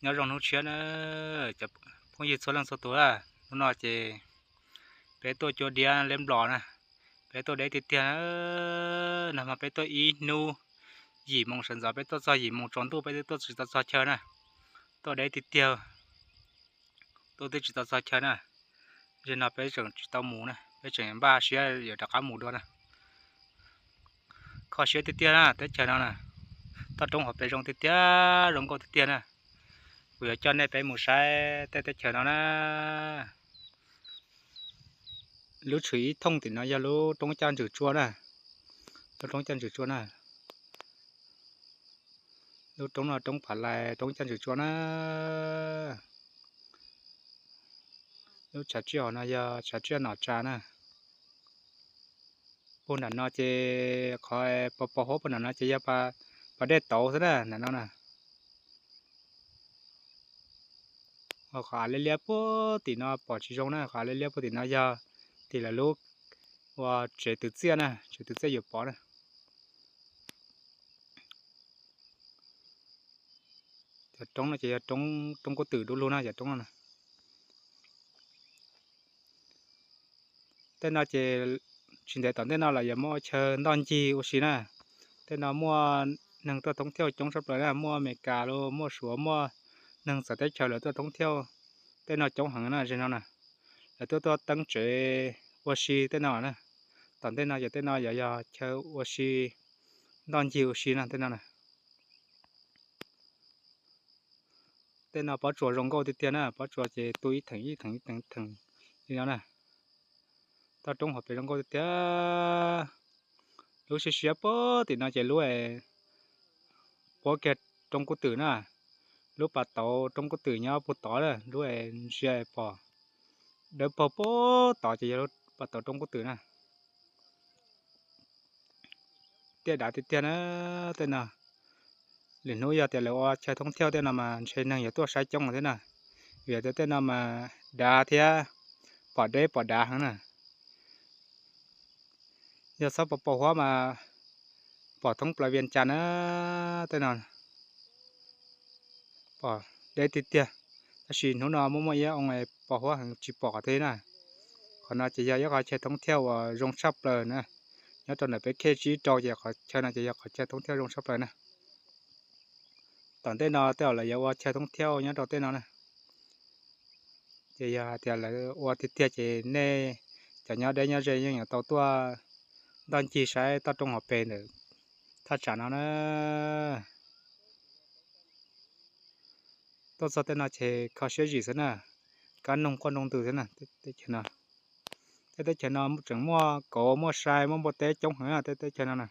Nyob zoo hnub tshiab na, cov phooj ywg txhua leej txhua tus na. Hnub no ces peb tuaj cuab diab leb nplos na, peb tuaj deb tiag tiag na. Nag hmo peb tuaj ib hnub, yim moo sawv ntxov peb tuaj txog yim moo tsaus ntuj peb twb tuaj tsis tau txog chaw na. Tuaj deb tiag tiag, tuaj twb tsis tau txog chaw na. Zaum no peb tseem tsis tau mus na, peb tseem npaj siab yuav rov qab mus dua na. Kho siab tiag tiag na, teb chaws no na, toj roob hauv pes zoo tiag tiag, zoo nkauj tiag tiag na. Kuv yuav coj nej peb mus saib tej teb chaws no na. Lub tshwm ib thooj tim no yog lub roob caj ntswg tsua na, lub roob caj ntswg tsua na. Lub roob no roob Phav Lais, roob caj ntswg tsua na. Lub tshav tsiaj hauv no yog tshav tsiaj nom tsa na. Puag nram no ces qhov pos pos huab puag nram no ces yog pas dej tauv xwb na, nram no na. Qhov av liab liab puag tim no pom tsis zoo na, qhov av liab liab puag tim no yog tim lawv lub ua tsev twv txiaj na, tsev twv txiaj yuav pov na. Cov roob no ces yog roob kub twm du lug na, cov roob no na. Tej no ces tsis ntev tom ntej no los yuav muaj chaw ntoj ncig ua si na. Tej no muaj neeg tuaj thoob thiauj coob tshaj plaws na, muaj Amelikas los muaj Suav, muaj neeg txawv teb chaws lawv tuaj thoob thiauj tej no coob heev na, ze no na. Lawv tuaj tuaj teeb tsev ua si tej no na. Tom ntej no ces tej no yuav yog chaw ua si, ntoj ncig ua si na tej no na. Tej no pob tsuas zoo nkauj tiag tiag na, pob tsuas ces tu ib theem ib theem ib theem li no na. Toj roob hauv pes zoo nkauj tiag tiag. Lub siab siab puag tim no ces lub puab kiag roob kub twm na. Lub pas tauv roob kub twm nyob puag tod, lub ntsia pom dawb paug puag tod ces yog lub pas tauv roob kub twm na. Tiaj dav tiag tiag na tej no. Lwm hnub yog tias lawv ua chaw thoob thiauj tej no mas ntshe neeg yuav tuaj saib coob thiab na, vim tias tej no mas dav thiab pom deb pom dav heev na. Yog txhob pos pos huab mas pom thoob plaws Vias Cas na tej no. Pom deb tiag tiag, tab sis hnub no muaj muaj ib oo pos huab heev tsis pom qhov twg na. Qhov no ces yog ib qhov chaw thoob thiauj uas zoo tshaj plaws na. Nyob rau ntawm peb khej tsib rau ces qhov chaw no ces yog qhov chaw thoob thiauj zoo tshaj plaws na. Tom ntej no tej zaum lawv yuav ua chaw thoob thiauj nyob rau tej no na. Ces yog hais tias lawv ua tiag tiag ces nej cov nyob deb nyob ze yeej yuav tau tuaj ntoj ncig saib toj roob hauv pes ntawm thaj tsam no na. Tuaj txog tej no ces kho siab zim xwb na, kab noog quaj nroo ntws xwb na. Tej teb chaws no, tej teb chaws no tseem muaj kauv muaj sai muaj npua teb coob heev na tej teb chaws no na.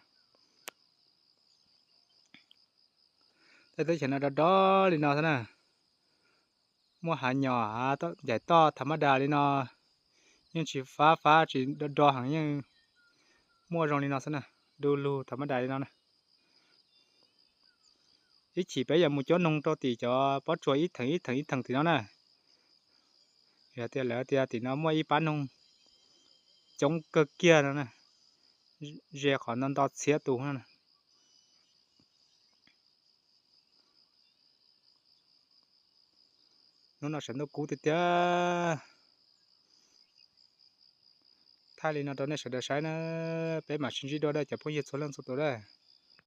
Tej teb chaws no do do li no xwb na. Muaj hav nyom hav ncaim toj tham mab das li no, yeej tsis fab fab tsis do do heev, yeej muaj zoo li no xwb na, du lug tham mab das li no na. Ib chim peb yuav mus cuab noog rau tim cov pob tsuas ib theem ib theem ib theem tim no na. Yog tias lawv tias tim no muaj ib pab noog coob kawg kiag no na, ze qhov no nto txhiab tus no. Hnub no sawv ntuj kub tiag tiag. Thaij li no rau nej sawv daws saib na, peb mam sib ntsib dua cov phooj ywg txhua leej txhua tus a.